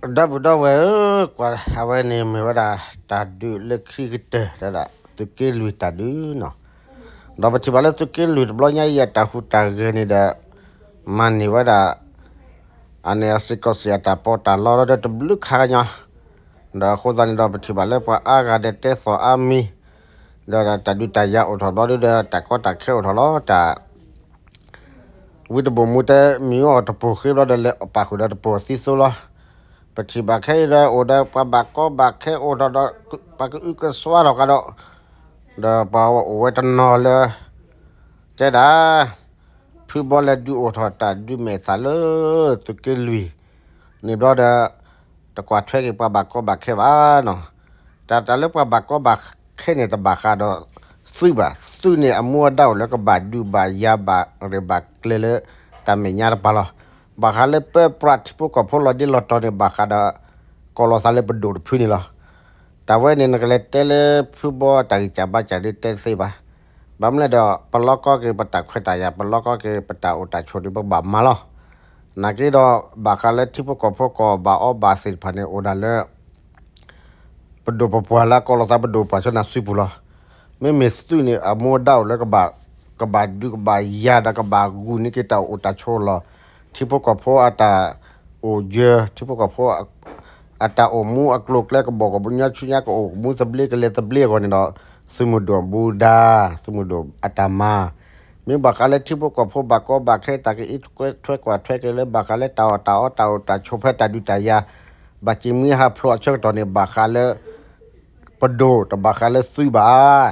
ဒီပုၢ်ဒီဝဲၢ်ဧၢ, ကွၢ်အဝဲန့ၣ်မ့ၢ်ဝဲဒၣ် တၢ်ဒုးလၢခံကတၢၢ် တၢ်ဒုးသုးက့လွံၢ်တၢ်ဒုးနီၤ. ဒီးပထံၣ်ဘၣ်လၢသုးက့လွံၢ်တဘျီညါအံၤ အတၢ်ဟူးတၢ်ဂဲၤန့ၣ်ဒီး မၤန့ၢ်ဝဲဒၣ် အန့ၣ်အစ့ၢ်ကီးစ့ၢ်အတၢ်ပီးတၢ်လီဒီးတဘျုးခါကညီ. ဒီးအဃိသတးန့ၣ်ဒီး ပထံၣ်ဘၣ်လၢပှၤအါဂၤဒီးတဲသီၣ်အါမံၤ, ဒီးတၢ်ဒုးတၢ်ယၤအိၣ်ထီၣ်ဘျီဒုဒီး တၢ်ကီတၢ်ခဲအိၣ်ထီၣ်လီၤ. တၢ် ဝံတဘိၣ်မူတဲမ့ၢ်အီၤတပိၢ်ဃ့ဘျီဒီး လဲၤပာ်ဃုာ်ဒီးတပိၢ်သံသိလီၤ. ပထံၣ်ဘၣ်ခဲအံၤဒီး အိၣ်ဒီးပှၤဘၣ်ကီဘၣ်ခဲအိၣ်ထီၣ်ဒီး ပှၤကအုကစွါထီၣ်ကဒီး, ဒီးပှၤအိၣ်ဝဲတနီၤလၢ တဲဒၣ် ဖုဘီလဲၤဒုးအိၣ်ထီၣ်တၢ်ဒုးမဲာ်သၣ်လၢ သုးက့လွံၢ်န့ၣ်ဘျီဒီး တကွၢ်ထွဲက့ၤပှၤဘၣ်ကီဘၣ်ခဲဘၣ်နီၤ. တၢ်တၢ်လၢပှၤဘၣ်ကီဘၣ်ခဲန့ၣ် တဘၣ်ဃးဒီးသုးဘၣ်. သုးန့ၣ်အမူအဒါအိၣ်လၢကဘၣ်ဒုးဘၣ်ယၤဘၣ်ရဲၣ်ဘၣ်ကျဲၤလၢတၢ်မဲာ်ညါတပၤလီၤ. ဘၣ်ဃးလၢပၢပြးထံဖိကီၢ်ဖိလီၤဒ့လီၤတီၤန့ၣ် ဘၣ်ဃးဒီး ကီၢ်လီၤသးလၢပဒိၣ်တဖုန့ၣ်လီၤ. တၢ်ဝဲန့ၣ် နကလဲၤတဲလၢဖုဘီတၢ်ဂံၢ်စၢ်ဘါစၢ်ဒုးတဲတသ့ဘၣ်. ဘၣ်မနုၤလဲၣ်ဒီး ပလီကီက့ၤပတၢ်ခွဲးတၢ်ယာ်, ပလီကီက့ၤပတၢ်အိၣ်တၢ်ဆိးဒီး ပကဘၣ်မၤလီၤ. နာ်က့ဒီး ဘၣ်ဃးလၢထံဖိကီၢ်ဖိကီၢ်ဘၣ်အီဘၣ်သ့ၣ်တဖၣ်န့ၣ် အိၣ်ဒၣ်လၢ ပဒိၣ်ပပှၢ်လၢကီၢ်လီၤသးပဒိၣ်ပှၢ်ဆၢနၤစုပူၤလီၤ. မ့မ့ၢ်သုးန့ၣ် အမူအဒါအိၣ်လၢ ကဘၣ်ဒုးကဘၣ်ယၤဒီးကဘၣ်ဂုာ်န့ၢ်က့ၤတၢ်အိၣ်တၢ်ဆိးလီၤ. ထံဖိကီၢ်ဖိအတၢ်အိၣ်ယၢၤ, ထံဖိကီၢ်ဖိ အတၢ်အိၣ်မူအကျိၤအကျဲ ကဘီကညီဆူညါ ကအိၣ်မူသဘျ့ကလဲၤသဘျ့အဂီၢ်န့ၣ်ဒီး သုးမုၢ်ဒိၣ်အမူဒါ, သုးမုၢ်ဒိၣ်အတၢ်မၤ. မ့ၢ်ဘၣ်ဃးလၢထံဖိကီၢ်ဖိဘၣ်ကီဘၣ်ခဲ တၢ်ကအံးထွဲကွၢ်ထွဲက့ၤလၢ ဘၣ်ဃးလၢတၢ်အီၣ်တၢ်အီ တၢ်အိၣ်တၢ်ဆိး ဖဲတၢ်ဒုးတၢ်ယၤ ဘၣ်စံးမံဟးဖျိးအဆၢကတီၢ်န့ၣ် ဘၣ်ဃးလၢ ပဒိၣ်, တဘၣ်ဃးလၢသုးဘၣ်.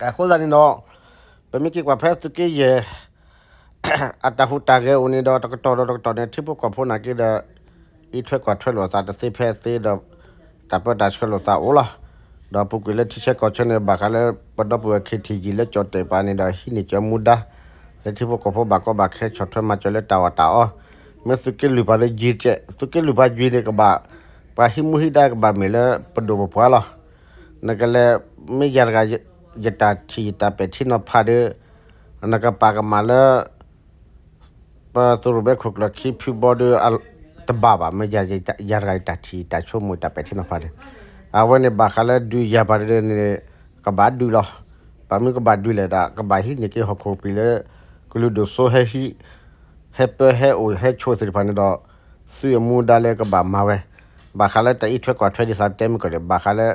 အဃိသတးန့ၣ်ဒီး ပမ့ၢ်က့ၤကွၢ်ဖဲသုးက့ယဲၢ် အတၢ်ဟူးတၢ်ဂဲၤအိၣ်န့ၣ်ဒီး တကတီၢ်ဒီးတကတီၢ်န့ၣ် ထံဖိကီၢ်ဖိနာ်က့ဒီး အံးထွဲကွၢ်ထွဲလိာ်သးတသ့ဖဲသ့ဒီး တၢ်ပၢတၢ်ဆှၢလိာ်သးအိၣ်လီၤ. ဒီးပူၤကွံာ်လၢထံဆၢကီၢ်ဆၢန့ၣ် ဘၣ်ဃးလၢပဒီပုၢ်ဝဲၢ် ခ့ထံယံၤ လၢကၠီၣ်တဲၣ်ပၤန့ၣ်ဒီး ဟံးန့ၢ်ကၠီမူဒါ လၢထံဖိကီၢ်ဖိဘၣ်ကီဘၣ်ခဲ ဆီၣ်ထွဲမၤစၢၤလၢတၢ်အီၣ်တၢ်အီ. မ့ၢ်သုးက့လွံၢ်ပၤဒီးယံၤကဲး, သုးက့လွံၢ်ပၤယံၤန့ၣ်ကဘၣ် ပှၤဟံးမူဟံးဒါကဘၣ်မ့ၢ်လၢပဒိၣ်ပပှၢ်လီၤ. နကလဲၤ မ့ၢ်ယၤတဂၤ ယတၢ်ထံၣ်ယတၢ်ပဲာ်ထံနီၤဖးဒီး နကပာ်ကမၣ်လၢ ပသုးရိၣ်မဲခိၣ်ကျၢၢ်ခံဖုဘီဒီး တဘၣ်ဘၣ်. မ့ၢ်ယၤတဂၤယတၢ်ထံၣ်တၢ်ဆိကမိၣ်တၢ်ပဲာ်ထံနီၤဖးန့ၣ် အဝဲန့ၣ်ဘၣ်ဃးလၢဒုးယၤပၤန့ၣ် ကဘၣ်ဒုးလီၤ. ဘၣ်မနုၤကဘၣ်ဒုးလဲၣ်ဒီး ကဘၣ်ဟံးန့ၢ်က့ၤဟီၣ်ခိၣ်ပံၤလၢ ကလုာ်ဒိၣ်စိဟဲဟံး ဟဲပၢဟဲအိၣ်ဟဲဆိးသ့ၣ်တဖၣ်န့ၣ်ဒီး သုးအမူဒါလၢကဘၣ်မၤဝဲ ဘၣ်ဃးလၢတၢ်အံးထွဲကွၢ်ထွဲဒ်သိးတဲမုၢ်ကီၢ်န့ၣ် ဘၣ်ဃးလၢ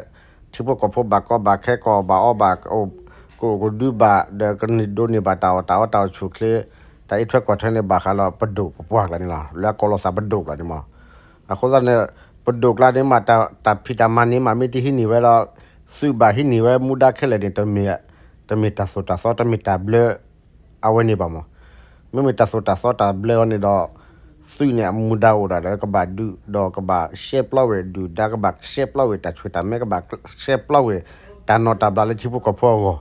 ထံဖိကီၢ်ဖိဘၣ်ကီဘၣ်ခဲ ကီၢ်ဘၣ်အီဘၣ် ကအိၣ်ကဒုဘၣ် ဒီးကန့ၢ်ဒိးန့ၢ်ဘၣ်တၢ်အီၣ်တၢ်အီတၢ်အိၣ်ဆူၣ်အိၣ်ချ့ တၢ်အံးထွဲကွၢ်ထွဲန့ၣ် ဘၣ်ဃးလၢပဒိၣ်ပပှၢ်ကျါန့ၣ်လီၤ. လၢကီၢ်လီၤသးပဒိၣ်ကျါန့ၣ်မး. အဃိသတးန့ၣ် ပဒိၣ်ကျါန့ၣ်မး တၢ်ဖံးတၢ်မၤန့ၣ်မး မ့ၢ်တဟံးန့ၢ်ဝဲဒီး သုးဘၣ်ဟံးန့ၢ်ဝဲမူဒါခဲလၢာ်န့ၣ် တမ့ၢ်တၢ်သိၣ်တၢ်သီ တမ့ၢ်တၢ်ဘျၢ အဝဲန့ၣ်ဘၣ်မး. မ့မ့ၢ်တၢ်သိၣ်တၢ်သီတၢ်ဘျၢအီၤန့ၣ်ဒီး သုးန့ၣ်အမူဒါအိၣ်ဒၣ်ဒီး ကဘၣ်ဒုးဒီးကဘၣ်ရှဲပျီဝဲဒုၣ်ဒါ ကဘၣ်ရှဲပျီဝဲတၢ်ဆှၢတၢ်မဲ ကဘၣ်ရှဲပျီဝဲတၢ်နီၢ်တၢ်ဘျးလၢထံဖိကီၢ်ဖိအဂီၢ်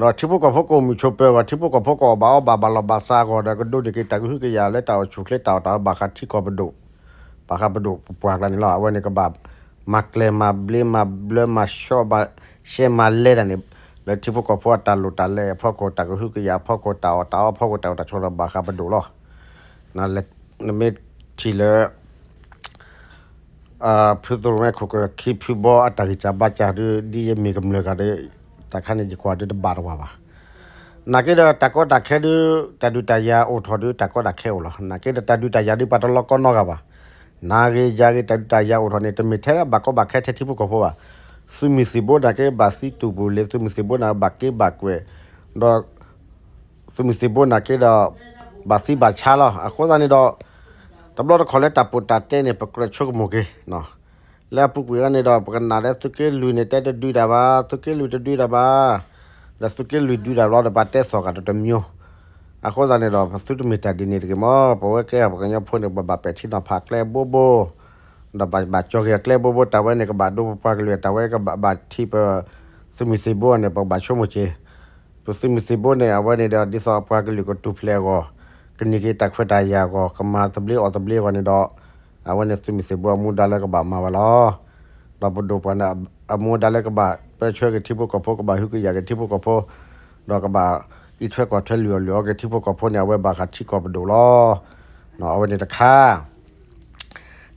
ဒီးထံဖိကီၢ်ဖိကအိၣ်မုာ်ဆိးပၢၤအဂီၢ် ထံဖိကီၢ်ဖိကအီၣ်ဘၣ်အီဘၣ် ဘၣ်လီၢ်ဘၣ်စးအဂီၢ်ဒီး ကဒိးန့ၢ်က့ၤတၢ်ကဟုကယာ်လၢတၢ်အိၣ်ဆူၣ်အိၣ်ချ့တၢ်အီၣ်တၢ်အီ ဘၣ်ဃးထံကီၢ်ပဒိၣ်, ဘၣ်ဃးပဒိၣ်ပပှၢ်ကျါန့ၣ်လီၤ. အဝဲန့ၣ်ကဘၣ် မၤကျဲၤမၤဘျ့မၤဘျၢမၤဆီၣ်မၤရှဲမၤလဲတၢ်န့ၣ် လၢထံဖိကီၢ်ဖိအတၢ်လိၣ်တၢ်လဲအဖီခိၣ် တၢ်ကဟုကယာ်အဖီခိၣ် တၢ်အီၣ်တၢ်အီအဖီခိၣ် တၢ်အိၣ်တၢ်ဆိးဒီး ဘၣ်ဃးပဒိၣ်လီၤ. နမ့ၢ်ထံၣ်လၢ ဖုသုးရိၣ်မဲခိၣ်ကျၢၢ်ခံဖုဘီအတၢ်ဂံၢ်စၢ်ဘါစၢ်ဒီး ဒ်ယမ့ၢ်ကမျၢၢ်တဂၤဒီး တၢ်ခါန့ၣ်ယကွၢ်ဒီးတဘၣ်တဝၢ်ဘၣ်. နာ်က့ဒီးတၢ်ကီတၢ်ခဲဒုး တၢ်ဒုးတၢ်ယၤအိၣ်ထီၣ်ဒီး တၢ်ကီတၢ်ခဲအိၣ်လီၤ. နာ်က့ဒီးတၢ်ဒုးတၢ်ယၤဒုး ပှၤတလီကီနီတဂၤဘၣ်. နၤဂ့ၤယၤဂ့ၤ တၢ်ဒုးတၢ်ယၤအိၣ်ထီၣ်န့ၣ် တမ့ၢ်ထဲဘၣ်ကီဘၣ်ခဲထဲထံဖိကီၢ်ဖိဘၣ်. သုးမုၢ်သံၣ်ဘိနာ်က့ ဘၣ်သံတူၢ်ပူၤလံ, သုးမုၢ်သံၣ်ဘိန့ၣ် ဘၣ်က့ဘၣ်ကွဲး ဒီး သုးမုၢ်သံၣ်ဘိနာ်က့ဒီး ဘၣ်သံဘၣ်ဆါလီၤ. အဃိသတးန့ၣ်ဒီး တဘျီတခီၣ်လၢတၢ်ပိာ်တၢ်တဲန့ၣ် ပကြၢးဆိကမိၣ်က့ၤ လၢအပူၤကွံာ်အံၤန့ၣ်ဒီး ပကနၣ်လၢသုးက့လွံၢ်န့ၣ် တဲတဒုးတၢ်ဘၣ်, သုးက့လွံၢ်တဒုးတၢ်ဘၣ်, ဒီးသုးက့လွံၢ်ဒုးတၢ်ဘျီဒီး ပှၤတဲသီၣ်ဂၤတမံၤ. အဃိသတးန့ၣ်ဒီး ပသုတမ့ၢ်တၢ်ဒ်န့ၣ်တဂ့ၤမး, ပဝဲကဲပှၤကညီဖိန့ၣ် ပဘၣ်ပဲာ်ထံနီၤဖးကျဲဘိဘိ, ဒီးဘၣ်ကၠီဂ့ၤကျဲဘိဘိ, တၢ်ဝဲန့ၣ် ကဘၣ်ဒိပပှၤကလုာ်, တၢ်ဝဲကဘၣ်ထံၣ်ပ သုးမုၢ်သံၣ်ဘိန့ၣ် ပကဘၣ်ဆိကမိၣ်က့ၤ ပသုးမုၢ်သံၣ်ဘိန့ၣ် အဝဲန့ၣ်ဒီး ဒ်သိးပှၤကလုာ်ကတူၢ်ဖျဲးအဂီၢ်, ကန့ၢ်က့ၤတၢ်ခွဲးတၢ်ယာ်အဂီၢ်, ကမၤသဘျ့အီၣ်သဘျ့အဂီၢ်န့ၣ်ဒီး အဝဲန့ၣ်သုးမုၢ်သံၣ်ဘိအမူဒါလၢကဘၣ်မၤဝဲလီၤ. ဒီးပဒိၣ်ပှၤန့ၣ် အမူဒါလၢကဘၣ်ပၢဆှၢက့ၤထံဖိကီၢ်ဖိ, ကဘၣ်ဟုကယာ်က့ၤထံဖိကီၢ်ဖိ, ဒီးကဘၣ်အံးထွဲကွၢ်ထွဲလုၢ်အီၣ်လုၢ်အီက့ၤထံဖိကီၢ်ဖိန့ၣ် အဝဲဘၣ်ဃးထံကီၢ်ပဒိၣ်လီၤ. အဝဲန့ၣ်တခါ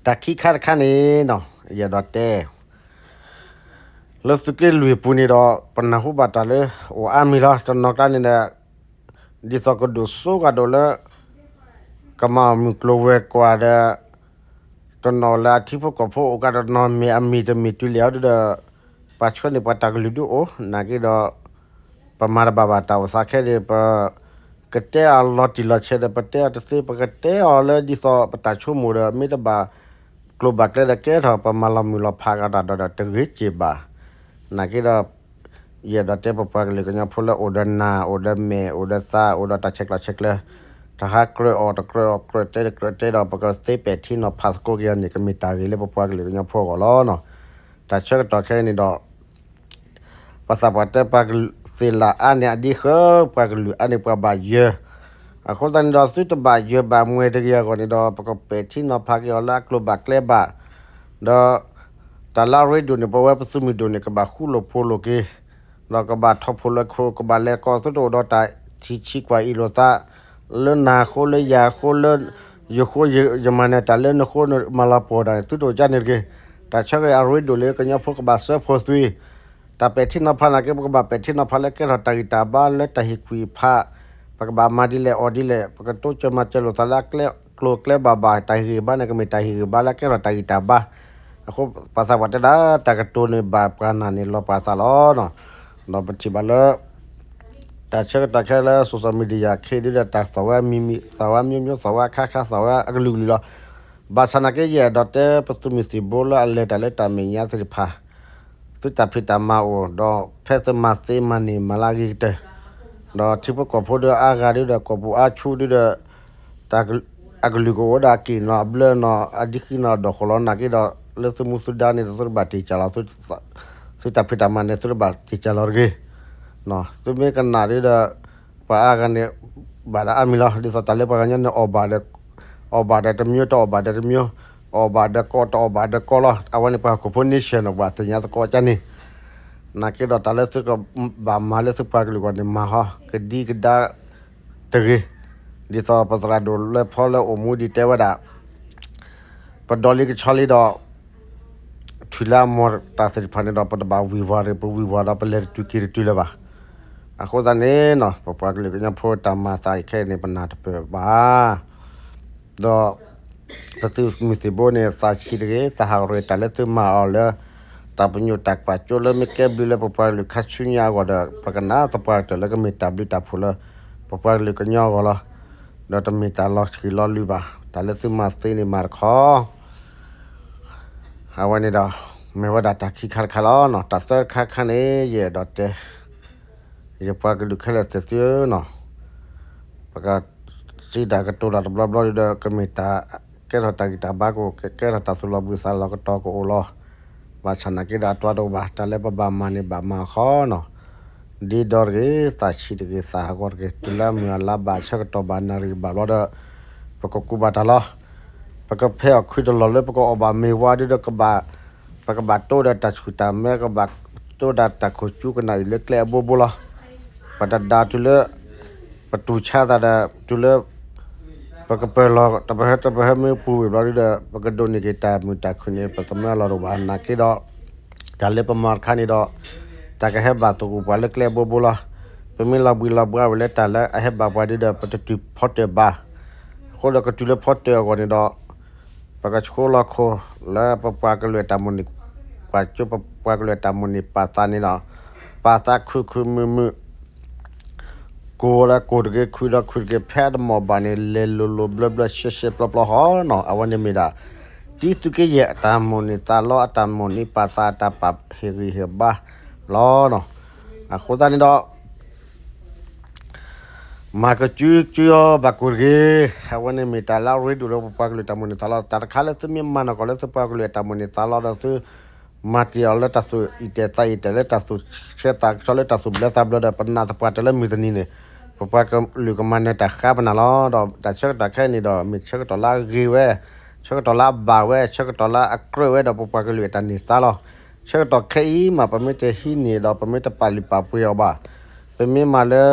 တၢ်ခံခါတခါန့ၣ်နီၤ ယအဲၣ်ဒိးတဲ လၢသုးက့လွံၢ်ပူၤန့ၣ်ဒီး ပနၢ်ဟူဘၣ်တၢ်လၢအိၣ်အါမံၤလီၤ. တနီၤကျါန့ၣ်ဒီး ဒ်သိးကဒိၣ်စိကဒီးလၢ ကမၤအမုၢ်ကျိၤဝဲၤကွာ်ဒီး တနီၤလၢအထံဖိကီၢ်ဖိအိၣ်ကဒီး တနီၤမ့ၢ်အမံၤတမ့ၢ်တုၤလဲၣ်အီၤဒီး ပှၤဆှၢန့ၢ်ပှၤတၢ်ကလုၢ်ဒုအိၣ် နာ်က့ဒီး ပမၤတဘၣ်ဘၣ်တၢ်အိၣ်သးခဲဒီး ပကတဲအီၤလီၤတံၢ်လီၤဆဲးဒီး ပတဲအီၤတသ့ ပကတဲအီၤလၢဒ်သိးပတၢ်ဆိကမိၣ်ဒီး မ့ၢ်တဘၣ်ကျိၤဘၣ်ကျဲဒီး ကဲထီၣ်ပမၤလီၤမုၢ်လီၤဖးကဒီးဒီး တဂ့ၤစ့ၢ်ဘၣ်. နာ်က့ဒီး ယအဲၣ်ဒိးတဲပပှၤကလုာ်ကညီဖိလၢအိၣ်ဒီးနၢ် အိၣ်ဒီးမဲာ် အိၣ်ဒီးသး အိၣ်ဒီးတၢ်ဆဲးကျိးဆဲးကျၢ တဟးကြၢးအီၣ်တကြၢးအီၣ် ကြၢးတဲတကြၢးတဲဒီး ပကသ့ပဲာ်ထံနီၤဖးသကိးက့ၤအီၤန့ၣ် ကမ့ၢ်တၢ်ဂ့ၤလၢပပှၤကလုာ်ကညီဖိအဂီၢ်လီၤ. တၢ်ဆၢကတီၢ်ခဲအံၤန့ၣ်ဒီး ပှၤသးပှၢ်တဲပှၤကလုာ်သ့ၣ်လၣ်အါန့ၢ်အဒံးဃၢ ပှၤကလုာ်အါန့ၢ်ပှၤဘၣ်ယၢၤ, အဃိသတးန့ၣ်ဒီး သုတဘၣ်ယၢၤဘၣ်မှဲတဂ့ၤအဂီၢ်န့ၣ်ဒီး ပကပဲာ်ထံနီၤဖးက့ၤအီၤလၢအကျိၤဘၣ်ကျဲဘၣ်, ဒီး တၢ်လၢအရ့ဒိၣ်န့ၣ် ပဝဲပသုးမုၢ်ဒိၣ်န့ၣ် ကဘၣ်ဃူလိာ်ဖိးလိာ်က့ၤ ဒီးကဘၣ်ထီၣ်ဖိးလိာ်ခိၣ် ကဘၣ်လဲၤကိးသုတအိၣ်ဒီးတၢ်ထံၣ်ဆံးကွၢ်အံၤလိာ်သး လၢနၤအဃိလၢယၤအဃိလၢ ယဃိယမၤနၢၤတၢ်လၢနဃိမၤလီၤပှီၢ်တၢ်န့ၣ် သုတအိၣ်ကန့ၣ်တဂ့ၤ. တၢ်ဆၢက့ၤအရ့ဒိၣ်လၢကညီဖိကဘၣ်စၢဖှိၣ်သွံၣ် တၢ်ပဲာ်ထံနီၤဖးနာ်က့ ပကဘၣ်ပဲာ်ထံနီၤဖးလၢကဲထီၣ်တၢ်ဂံၢ်တၢ်ဘါလၢတၢ်ဟ့ၣ်ကူၣ်ဖး, ပကဘၣ်မၤဒ်လဲၣ်အီၣ်ဒ်လဲၣ် ပကတိစၢၤမၤစၢၤလိာ်သးလၢအကျဲကျိၤကျဲဘၣ်ဘၣ် တၢ်ဟ့ၣ်ဂံၢ်ဘါန့ၣ် ကမ့ၢ်တၢ်ဟ့ၣ်ဂံၢ်ဘါလၢကဲထီၣ်တၢ်ဂံၢ်တၢ်ဘါ. အဃိပှၤသးပှၢ်တဲဒၣ် တၢ်ကတိၤန့ၣ်ဘၣ်ပှၤနၢ်န့ၣ်လီၤပှၤသးလီၤ. ဒီးပထံၣ်ဘၣ်လၢ တၢ်ဆၢကတီၢ်ခဲလၢ social media ခဲအံၤဒ်ဒီး တၢ်သီၣ်ဝဲမံၤမံၤ သီၣ်ဝဲမျိုးမျိုး သီၣ်ဝဲအခါခါ သီၣ်ဝဲအကလုာ်ကလုာ်လီၤ. ဘၣ်ဆၣ်နာ်က့ ယအဲၣ်ဒိးတဲပသုးမုၢ်သံၣ်ဘိလၢအလဲၤတၢ်လၢတၢ်မဲာ်ညါသ့ၣ်တဖၣ် သုတၢ်ဖံးတၢ်မၤအိၣ်ဒီး ဖဲသုမၤသ့မၤန့ၢ်မၤလၢအဂ့ၤကတၢၢ်, ဒီးထံဖိကီၢ်ဖိဒီးအါဂၤဒ်ဒီး ကီၢ်ပူၤအါဆူၣ်ဒ်ဒီး တၢ်အကလုာ်ကအိၣ်ဒၣ်က့ၤနီၤ အဘျၢနီၤ အဒံဃံနီၤ ဒီးဃိးလီၤနာ်က့ဒီး လၢသုမူသုဒါန့ၣ်ဒီး သုတဘၣ်တ့ၢ်ကၢ်လီၤ သုတၢ်ဖံးတၢ်မၤန့ၣ် သုတဘၣ်တ့ၢ်ကၢ်လီၤတဂ့ၤ. သုမ့ၢ်ကနၣ်ဒ်ဒီး ပှၤအါဂၤန့ၣ် ဘၣ်ဒီးအါမံၤလီၤ. ဒ်သိးတၢ်လၢပှၤကညီန့ၣ် အီၣ်ဘၣ်ဒီး အီၣ်ဘၣ်ဒီးတမျိုး တအီၣ်ဘၣ်ဒီးတမျိုး, အီၣ်ဘၣ်ဒီးကီး တအီၣ်ဘၣ်ဒီးကီးလီၤ. အဝဲန့ၣ်ပှၤဟီၣ်ခိၣ်ဖိ nation န့ၣ် ပှၤသ့ၣ်ညါသကိးကန့ၣ် နာ်က့ဒီးတၢ်လၢသုကဘၣ်မၤလၢသုပှၤကလုာ်အဂီၢ်န့ၣ် မၤဟီ ကဒံကဒါတဂ့ၤ. ဒ်သိးပသရၣ်ဒိၣ်လၢဖီလၢအိၣ်မူဒံးတဲဝဲဒၣ် ပဒိးလံကဆီလံဒီး ထွံၣ်လၢအမီၢ်တၢ်သ့ၣ်တဖၣ်န့ၣ်ဒီး ပတဘၣ်ဝံၢ်ဝါတဂ့ၤ, ပဝံၢ်ဝါဒီးပလဲၤတတုၤက့ၤတတုၤလၢၤဘၣ်. အဃိသတးန့ၣ်နီၤ ပပှၤကလုာ်ကညီဖိတၢ်မၤသးအံၤခဲအံၤန့ၣ် ပနၢ်တပၢၢ်ဘၣ်. ဒီး ပသုးမုၢ်သံၣ်ဘိန့ၣ် သးဆံးတဂ့ၤ, သးဟးဂီၤတဂ့ၤ, တၢ်လၢသုမၤအီၤလၢ တၢ်ပညိၣ်တၢ်ကွၢ်စိလၢမ့ၢ်ကဲဘျုးလၢပပှၤကလုာ်ခါဆူညါအဂီၢ်ဒီး ပကနၣ်သပှၢ်ကတၢၢ်လၢကမ့ၢ်တၢ်ဘျုးတၢ်ဖှိၣ်လၢ ပပှၤကလုာ်ကညီအဂီၢ်လီၤ. ဒီးတမ့ၢ်တၢ်လီၤဆံးလီၤလုၢ်ဘၣ်, တၢ်လၢသုမၤသ့န့ၣ်မၤတခီ အဝဲန့ၣ်ဒီး မ့ၢ်ဝဲဒၣ်တၢ်ခံခါတခါလီၤ. တၢ်သၢခါတခါန့ၣ် ယအဲၣ်ဒိးတဲ ယပှၤကလုာ်ခဲလၢာ်သ့ၣ်သုဧၢနီၤ, ပကစံးတၢ်ကတိၤတၢ်တဘျီဘျီဒီး ကမ့ၢ်တၢ်ကဲထီၣ်တၢ်ဂံၢ်တၢ်ဘါကအိၣ်, ကကဲထီၣ်တၢ်သူၣ်လီၤဘှံးသးလီၤကတီၢ်ကအိၣ်လီၤ. ဘၣ်ဆၣ်နာ်က့ဒီးအတၢ်တအိၣ်ဘၣ်, တၢ်လၢပဘၣ်မၤန့ၣ်ဘၣ်မၤဃီနီၤ, ဒ့ဒီတဂ့ၤ, သးဆံးတဂ့ၤ, သးဟးဂီၤတဂ့ၤ, တုၤလၢမုၢ်အလါဘၣ်ဆၢကတီၢ်ဘၣ်နၣ်ရံၣ်ဘၣ်ဘျီဒီး ပကကူးဘၣ်တၢ်လီၤ. ပကဖဲအီၣ်ခုတလီၢ်လၢပကအီၣ်ဘၣ်မ့ၤဝါဒုဒီးကဘၣ်, ပကဘၣ်တိၢ်ဒီးတၢ်ဆူၣ်တၢ်မဲ, ကဘၣ်တိၢ်ဒီးတၢ်ခိၣ်ကၠူကနၣ်အံၤလၢကျဲအဘိဘိလီၤ. ပတဒါတုၤလၢ ပတူၢ်ဆါသးဒီး တုၤလၢ ပကပၢၤလီၤ တပဟၢတပဟၢမ့ၢ်ပူၤဝံၤဘျီဒုဒီး ပကဒိးန့ၢ်က့ၤတၢ်မုာ်တၢ်ခုၣ်န့ၣ် ပသမၢလီၤတအိၣ်ဘၣ်. နာ်က့ဒီး တၢ်လၢပမၤတခါန့ၣ်ဒီး တၢ်ကဟဲဘၣ်သဂၢၢ်ပှၤလၢကျဲအဘိဘိလီၤ. ပမ့ၢ်လီၤဘှံးလီၤဘှါဝဲလၢတၢ်လၢအဟဲဘၣ်ပှၤဒုဒီး ပတတုၤဖီတၢၣ်ဘၣ်. အဃိဒီးကတုၤလၢဖီတၢၣ်အဂီၢ်န့ၣ်ဒီး ပကဆှိလီၤခိၣ်လၢပပှၤကလုာ်အတၢ်မိၣ်န့ၢ် ကွၢ်စိပပှၤကလုာ်အတၢ်မိၣ်န့ၢ်ပာ်သးန့ၣ်ဒီး ပာ်သးခုၣ်ခုၣ်မုာ်မုာ် ကိၢ်ဒီးကိၢ်တဂ့ၤ ခုၣ်ဒီးခုၣ်တဂ့ၤ ဖဲအတမီၢ်ဘၣ်န့ၣ် လဲၤလိၤလိၤဘျၢဘျၢရှဲရှဲပျီပျီဃီနီၤ. အဝဲန့ၣ်မ့ၢ်ဒၣ် တံၤသုးက့ယဲၢ်အတၢ်မိၣ်န့ၢ်သးလီ အတၢ်မိၣ်န့ၢ်ပာ်သးအတၢ်ပာ်ဟ့ၣ်ဂံၢ်ဟ့ၣ်ဘါလီၤနီၤ. အဃိသတးန့ၣ်ဒီး မၤကစုကယီဘၣ်ကိၢ်တဂ့ၤ. အဝဲန့ၣ်မ့ၢ်တၢ်လၢအရ့ဒိၣ်လၢပပှၤကလုာ်တၢ်မိၣ်န့ၢ်သးလီ. တၢ်တခါလၢသုမ့ၢ်မၤနီၢ်ကီၢ်လၢသုပှၤကလုာ်အတၢ်မိၣ်န့ၢ်သးလီဒီးသု မၤတ့ၢ်အီၤလၢတၢ်သူၣ်အံၣ်တဲာ်သးအံၣ်တဲာ် လၢတၢ်သူၣ်ဆဲးသးကဆှီ လၢတၢ်သူၣ်ဘျၢသးဘျၢဒီး ပနာ်သပှၢ်တၢၢ်လၢမုၢ်တနံၤန့ၣ် ပပှၤကလုာ်ကမၤနၢၤတၢ်ဃါပနၢ်လီၤ. ဒီးတၢ်ဆၢကတီၢ်ခဲအံၤန့ၣ်ဒီး မ့ၢ်ဆၢကတီၢ်လၢအဂ့ၤဝဲ, ဆၢကတီၢ်လၢအဘၣ်ဝဲ, ဆၢကတီၢ်လၢအကြၢးဝဲဒီးပပှၤကလုာ်အတၢ်န့ၢ်သါလီၤ. ဆၢကတီၢ်ခဲအံၤမး ပမ့ၢ်တဟံးန့ၢ်ဒီး ပမ့ၢ်တပာ်လုၢ်ပာ်ပှ့ၤအီၤဘၣ်, ပမ့ၢ်မၤလၢ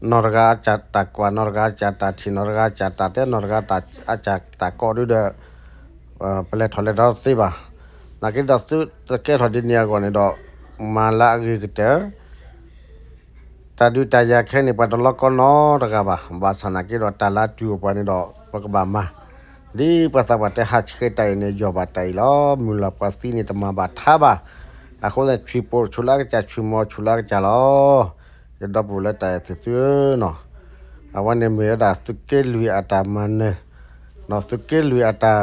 နီၢ်တဂၤအစၢ်တၢ်ကွၢ်, နီၢ်တဂၤအစၢ်တၢ်ထံၣ်, နီၢ်တဂၤအစၢ်တၢ်တဲ, နီၢ်တဂၤအစၢ်တၢ်ကိးဒုဒီး ပလဲၤထီၣ်လဲၤထီတသ့ဘၣ်. နာ်က့ဒီးသုတကဲထီၣ်ဒ်န့ၣ်အဂီၢ်န့ၣ်ဒီး မၤလၢအဂ့ၤကတၢၢ် တၢ်ဒုးတၢ်ယၤခဲအံၤန့ၣ် ပှၤတလီကီနီတဂၤဘၣ်. ဘၣ်ဆၣ်နာ်က့ဒီး တၢ်လၢအတုၤအိၣ်ပှၤန့ၣ်ဒီး ပကဘၣ်မၤ ဒ်ပှၤသးပှၢ်တဲ ဟးဆှဲးတၢ်အံၤန့ၣ် ယီၢ်ဘၣ်တၢ်အံၤလီၤ. မုၢ်လၢ်ပှၤသံန့ၣ် တမၤဘၣ်ထါဘၣ်. အဃိသတး ဆွံၣ်ပိာ်ဆူၣ်လၢအကစၢ် ဆွံၣ်မီၤဆူၣ်လၢအကစၢ်လီၤ. ယဒီပုၢ်ဝဲၢ်လၢတၢ်အဲၣ်သ့ၣ်သုဧၢနီၤ, အဝဲန့ၣ်မ့ၢ်ဝဲဒၣ် သုးက့လွံၢ်အတၢ်မၤနၢၤ သုးက့လွံၢ်အတၢ်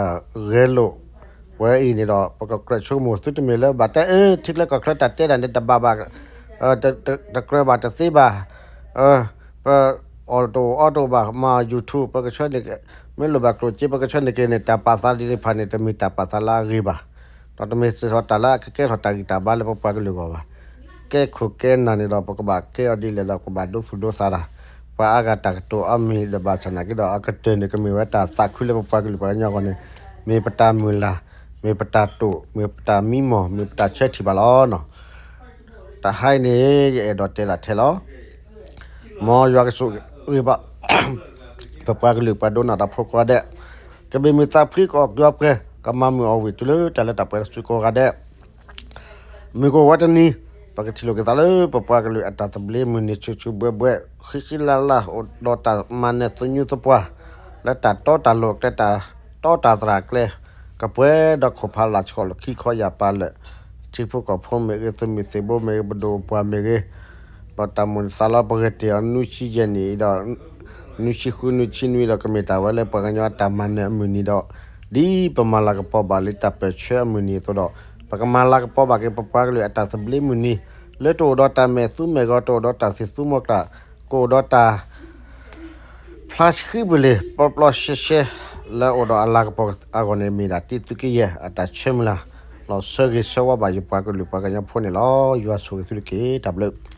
ဂဲၤလိာ်ဝဲအံၤန့ၣ်ဒီး ပကကြၢးဆိကမိၣ် သုတမ့ၢ်လၢဘၣ်တဲ အ့ ထံချၢကီၢ်ချၢတၢ်တဲတၢ်န့ၣ် တဘၣ်ဘၣ်, တကြၢးဘၣ်တသ့ဘၣ်, ပအီၣ်တအိၣ်အီတအိၣ်ဘၣ် မၤ YouTube ပကဆှၢန့ၢ်, မ့ၢ်လိၣ်ဘၣ်ကျိၣ်စ့ ပကဆှၢန့ၢ်က့ၤန့ၣ် တၢ်ပာ်သးဒ်န့ၣ်တဖၣ်န့ၣ် တမ့ၢ်တၢ်ပာ်သးလၢအဂ့ၤဘၣ်. ဒီးတမ့ၢ်စ့ၢ်ကီးတၢ်လၢအကကဲထီၣ်တၢ်ဂံၢ်တၢ်ဘါလၢပပှၤကလုာ်အဂီၢ်ဘၣ်. ကဲခိၣ်ကဲနၢ်န့ၣ်ဒီး ပကဘၣ်ကဲအီၤဒ်လဲၣ်ဒီး ကဘၣ်ဒိသူၣ်ဒိသးတၢ် ပှၤအါဂၤတၢ်ကတိၤအါမံၤဒီး ဘၣ်ဆၣ်နာ်က့ဒီး အကတၢၢ်န့ၣ် ကမ့ၢ်ဝဲတၢ်သးခုလၢပပှၤကလုာ်ပှၤကညီအဂီၢ်န့ၣ် မ့ၢ်ပတၢ်မုၢ်လၢ်, မ့ၢ်ပတၢ်တိာ်, မ့ၢ်ပတၢ်မံမီၢ်, မ့ၢ်ပတၢ်ဆၢထံၣ်ဘၣ်လီၤနီၤ. တဟါအံၤန့ၣ် ယအဲၣ်ဒိးတဲဒၣ်ထဲလီၤ. မ်ယွၤကဆိၣ်ဂ့ၤဘၣ် ပပှၤကလုာ်ပှၤဒိကနၣ်တၢ်ဖိကိးဂၤဒဲး, ကမ့ၢ်မုာ်သးဖှံ ကအီၣ်ကုၢ်အီပှဲၤ, ကမၤမုာ်အီၣ်ဝံၢ်တုၤလၢတၢ်လၢတၢ်ပှဲၤတစုကိးဂၤဒဲး မုၢ်ကအိၣ်ဝဲတနံၤ ပကထံၣ်လိာ်က့ၤသးလၢပပှၤကလုာ်အတၢ်သဘျ့မုၢ်နံၤ ဆူၣ်ဆူၣ်ဘှဲဘှဲ ဃံဃံလၤလၤ အိၣ်ဒီးတၢ်မၤနၢၤသညူသပှၢ် လၢတၢ်တီတၢ်လိၤကျဲ တၢ်တီတၢ်သရၣ်ကျဲ ကပှဲၤဒီးခိၣ်ဖးလၢ်ဆှီလီၤခံခီယၢ်ပၤလၢာ်, ထံဖိကီၢ်ဖိမ့ၢ်ဂ့ၤ သမုၢ်သံၣ်ဘိမ့ၢ်ဂ့ၤ ပဒိၣ်ပှၢ်မ့ၢ်ဂ့ၤ ဒီးတၢ်မိၣ်န့ၢ်သးလီ ပဂဲၤတ့ၢ်အီၤနွံဆံယဲၢ်နံၣ်အံၤဒီး နွံဆံဃု နွံဆံနွံဒီး ကမ့ၢ်တၢ်ဝဲလၢပှၤကညီအတၢ်မၤနၢၤအမုၢ်နံၤဒီး ဒ်ပမၤလၤကပီၤဘၣ်လၢတၢ်ပၢၢ်ဆၢအမုၢ်နံၤအသိးဒီး ပကမၤလၤကပီၤဘၣ်က့ၤ ပပှၤကလုာ်အတၢ်သဘျ့မုၢ်နံၤ လၢတအိၣ်ဒီးတၢ်မဲာ်သူမဲာ်ဂီၤ တအိၣ်ဒီးတၢ်သံၣ်သူမီၤကျၢ် ကအိၣ်ဒီးတၢ် ဖျါဆှံပလ့ၤ ပျီပျီရှဲရှဲ လၢအအိၣ်ဒီးအလၤကပီၤအဂီၢ်န့ၣ် မ့ၢ်ဒၣ်တံသုးက့ယဲၢ်အတၢ်ဆၢမုၢ်လၢ် လီၤဆၢဂ့ၤဆၢဝါဘၣ်ယပှၤကလုာ်ပှၤကညီဖိန့ၣ်လီၤ. ယွၤဆိၣ်ဂ့ၤသုတက့ၢ်. တၢ်ဘျုး